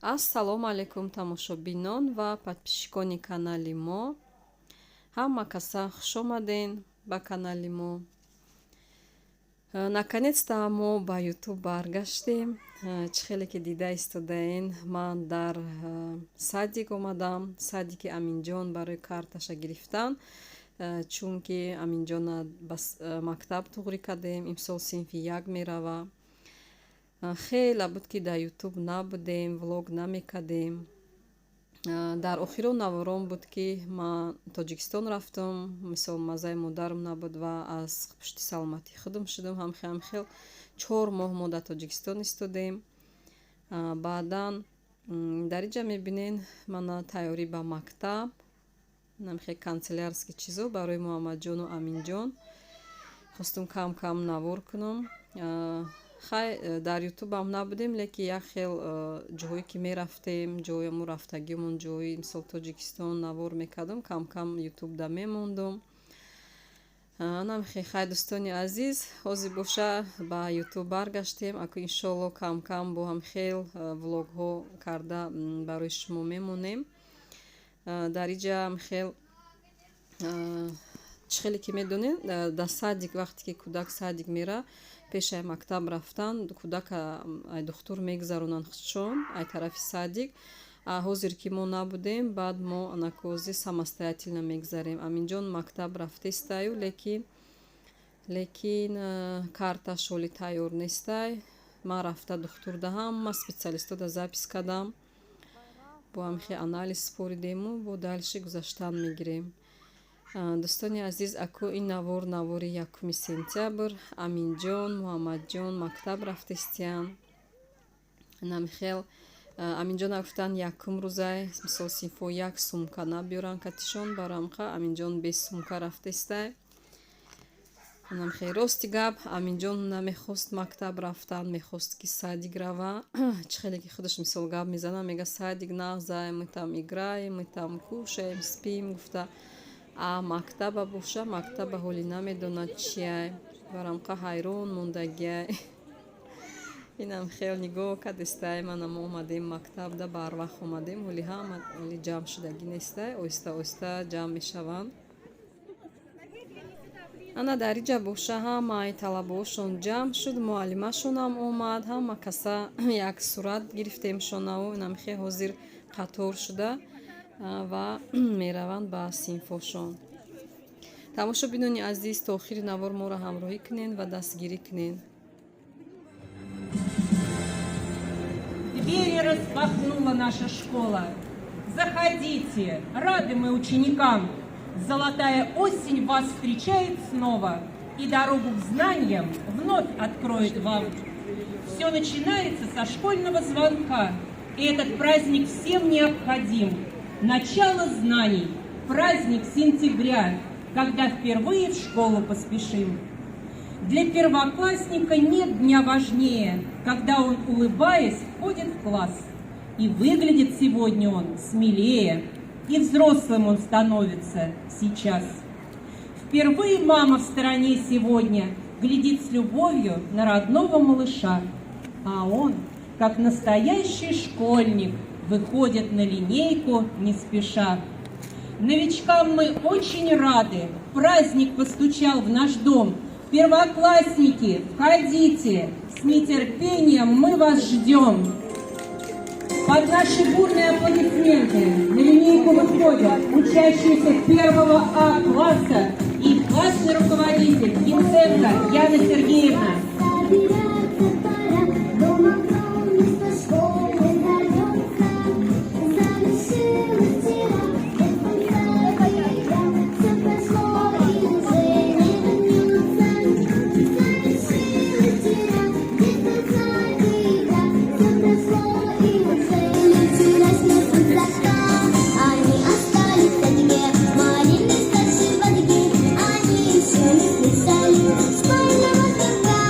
Ассалому алайкум, тамошобинон ва подписчикони канали мо. Ҳама каса хушомаден ба канали мо. Наконец-то мо ба Ютуб баргаштем. Чӣ хеле ки дида истодаен, ман дар садик омадам, садики Аминҷон, барои карташа гирифтан, чунки Аминҷона ба мактаб туғрӣ кардем, имсол синфи як мерава. Хеле буд, ки дар Ютуб набудем, влог намекардем. Дар охирон наворон буд, ки ман Тоҷикистон рафтам. Мисол, маззаи модарам набуд ва аз пушти саломатии худам шудам. Ҳамхел 4 моҳ мо дар Тоҷикистон истодем. Баъдан дар инҷа мебинен, мана тайёрӣ ба мактаб, намхел канцелярский чизо барои Муҳаммадҷону Аминҷон. Хостум кам кам навор кунам. Хай, дар Ютубам набудем, лекин як хел ҷоҳое ки мерафтем, ҷои рафтагимон, ҷои мисол Тоҷикистон, навор мекардам, кам кам Ютубда мемондум. Намхе. Хай, дӯстони азиз, ҳозир боша ба Ютуб баргаштем. Аку иншоалло кам кам бо ҳамхел влогҳо карда барои шумо мемонем. Дар инҷа хел, чӣ хеле ки медонед, дар садик, вақте ки кӯдак садик мера, пешаи мактаб рафтан кӯдака ай духтур мегузаронанд худшон, ай тарафи садик. А ҳозир ки мо набудем, баъд мо анакози самостоятельно мегузарем. Аминҷон мактаб рафтестаю, лекин карташ ҳоли тайёр нестай. Ман рафта духтурда, ҳама специалистода запись кардам, бо ҳамихел анализ супоридему бо дальше гузаштан мегирем. Дӯстони азиз, аку ин навор навори 1 сентябр. Аминҷон, Муҳаммадҷон мактаб рафтестиян. Намихел, Аминҷона гуфтанд, якум рӯзай, мисол, синфҳо як сумка набиёранд катишон барамқа. Аминҷон без сумка рафтестай. Намхел, рости гап, Аминҷон намехост мактаб рафтан, мехост, ки садик рава. Чӣ хеле ки худаш мисол гап мезана, мега: «Садик нағзай, мы там играем, мы там кушаем, спим», гуфта. А мактаба боша, мактаба ҳоли намедонад чияй, барамқа ҳайрон мондагиай. Инам хел нигоҳ кардестай. Манам омадем мактабда, барвақт омадем, ҳоли ҳама ҳоли ҷамъ шудагӣ нестай, оҳиста оҳиста ҷамъ мешаванд. Ана дар инҷа боша ҳамаи талабаҳошон ҷамъ шуд, муаллимашонам омад, ҳама каса як сурат гирифтемшонаву инам хел ҳозир қатор шуда ва мераванд ба синфҳошон. Тамошобинони азиз, то охири навор моро ҳамроҳӣ кунед ва дастгирӣ кунед. Двери распахнула наша школа. Заходите, рады мы ученикам. Золотая осень вас встречает снова и дорогу к знаниям вновь откроет вам. Все начинается со школьного звонка, и этот праздник всем необходим. Начало знаний, праздник сентября, когда впервые в школу поспешим. Для первоклассника нет дня важнее, когда он, улыбаясь, входит в класс. И выглядит сегодня он смелее, и взрослым он становится сейчас. Впервые мама в стороне сегодня глядит с любовью на родного малыша, а он, как настоящий школьник, выходит на линейку не спеша. Новичкам мы очень рады. Праздник постучал в наш дом. Первоклассники, входите! С нетерпением мы вас ждем. Под наши бурные аплодисменты на линейку выходят учащиеся первого А класса и классный руководитель Киценко Яна Сергеевна. Собираться пора, дом огромный, школы зовется. Завершилась вчера детском игра, все прошло и уже не вернется. Завершилась вчера детском саду игра, все прошло и уже. Началась на высока, они остались в садике, молились старшие в садике, они еще не слышали школьного звонка,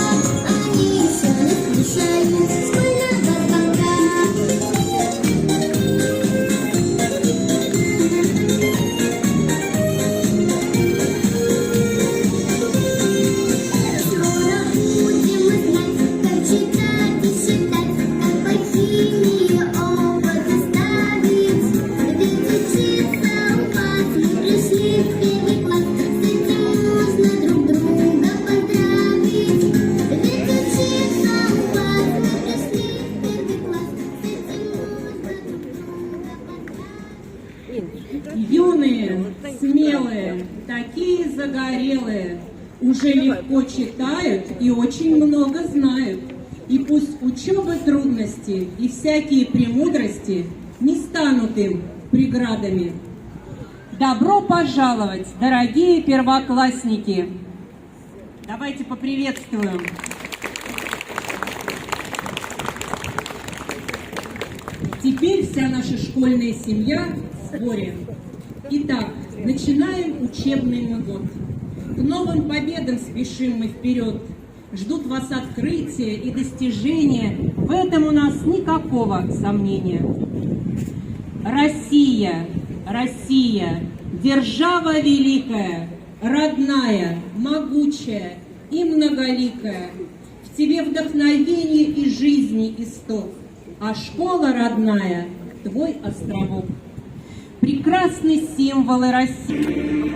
они еще не слышали школьного звонка. Скоро будем мы знать, как читать и считать, как по химии опыты. зрелые, уже легко читают и очень много знают. И пусть учеба трудности и всякие премудрости не станут им преградами. Добро пожаловать, дорогие первоклассники! Давайте поприветствуем. Теперь вся наша школьная семья в сборе. Итак, начинаем учебный мы год. К новым победам спешим мы вперед. Ждут вас открытия и достижения. В этом у нас никакого сомнения. Россия, Россия, держава великая, родная, могучая и многоликая. В тебе вдохновение и жизни исток, а школа родная – твой островок. Прекрасны символы России.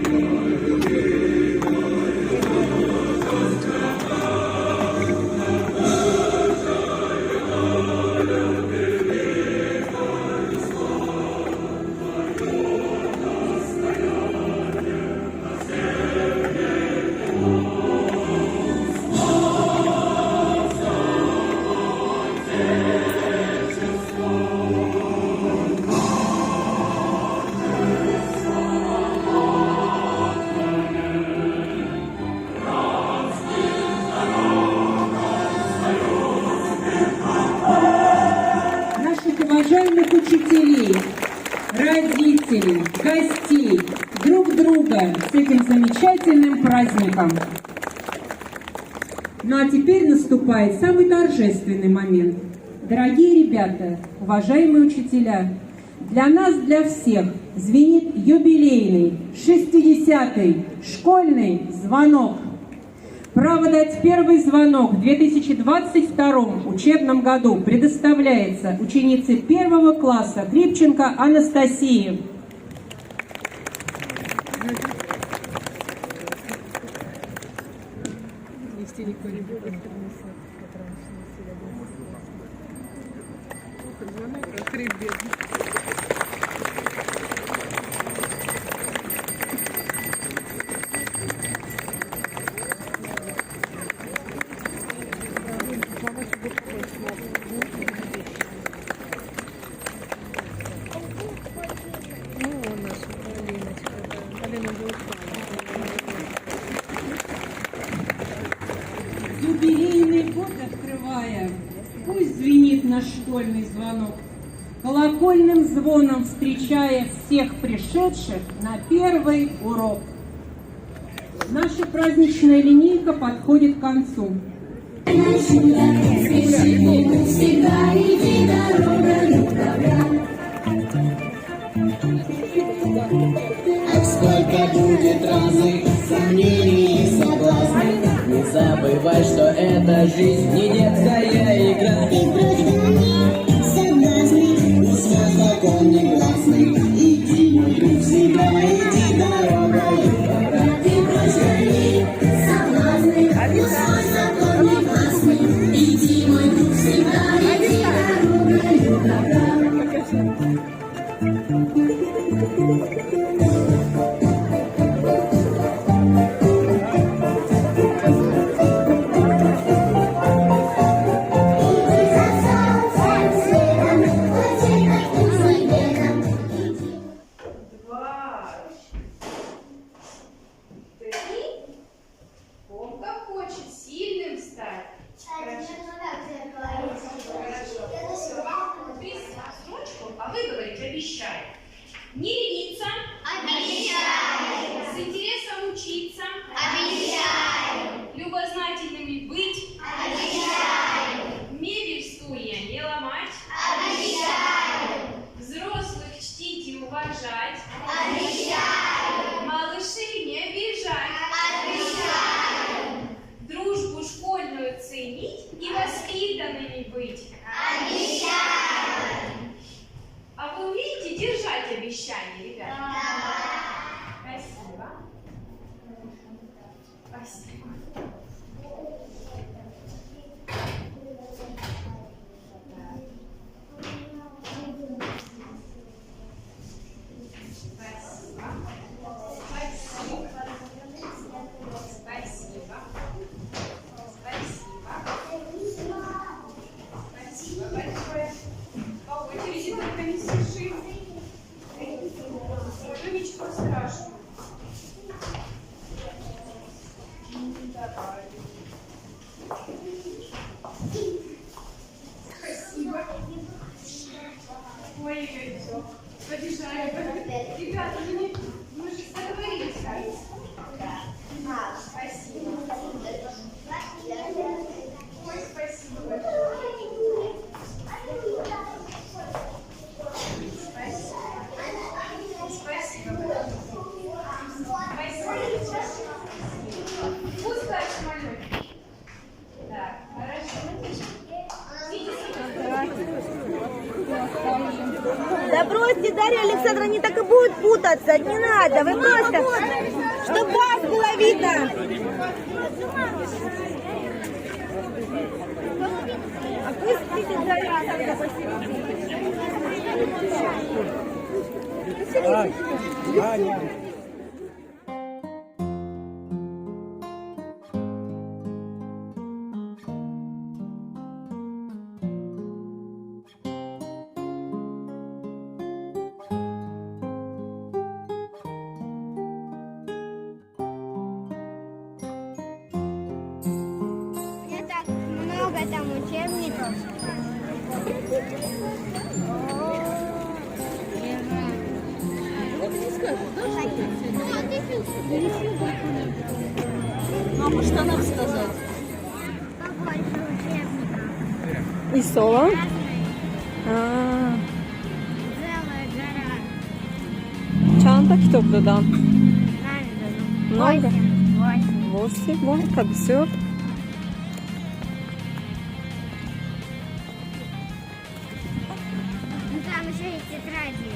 Уважаемых учителей, родителей, гостей, друг друга с этим замечательным праздником. Ну а теперь наступает самый торжественный момент. Дорогие ребята, уважаемые учителя, для нас, для всех звенит юбилейный 60-й школьный звонок. Право дать первый звонок в 2022 учебном году предоставляется ученице первого класса Грибченко Анастасии. Юбилейный год открывая, пусть звенит наш школьный звонок, колокольным звоном встречая всех пришедших на первый урок. Наша праздничная линейка подходит к концу. Сколько будет разных сомнений и соблазнов, не забывай, что эта жизнь не детская игра. Ты прочь гони соблазны, Усвой закон негласный, иди, мой друг, всегда иди дорогою добра. Ты прочь гони соблазны, усвой закон негласный, иди, мой друг, всегда иди дорогою добра. Иди за солнцем следом, хоть это трудный бегом. Иди. 2, 3. Фомка хочет сильным стать. Хорошо. Ты строчку, а вы говорите обещаю. Не лениться. Обещаю. С интересом учиться. Обещаю. Любознательными быть. Обещаю. Мебель, стулья не ломать. Обещаю. Взрослых чтить и уважать. Обещаю. Малышей не обижать. Обещаю. Дружбу школьную ценить и воспитанными быть. Обещаю. А вы умеете держать обещания, ребята? Да. Спасибо. Спасибо. Спасибо. Спасибо. Мешаем. Ребята, ну не, мы же договорились, кажется. Да. Спасибо. Ой, спасибо большое. Спасибо. Спасибо большое. Спасибо. Пускай самолет. Так, хорошо. Идите сюда. Да бросьте, Дарья Александровна, они так и будут путаться. Не надо, вы просто, чтобы вас было видно. А пусть сидит Дарья Александровна посередине. У меня так много там учебников. Мама, что нам сказать? Побольше учебников. И соло? Разные. А, Целая гора. Чанда китоб додам? Много. Много? Восемь. Восемь, вон, бисёр. Ну, там еще и тетради.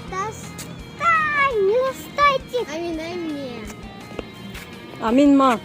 Достань, не достайте. Амин, дай мне. Амин ма.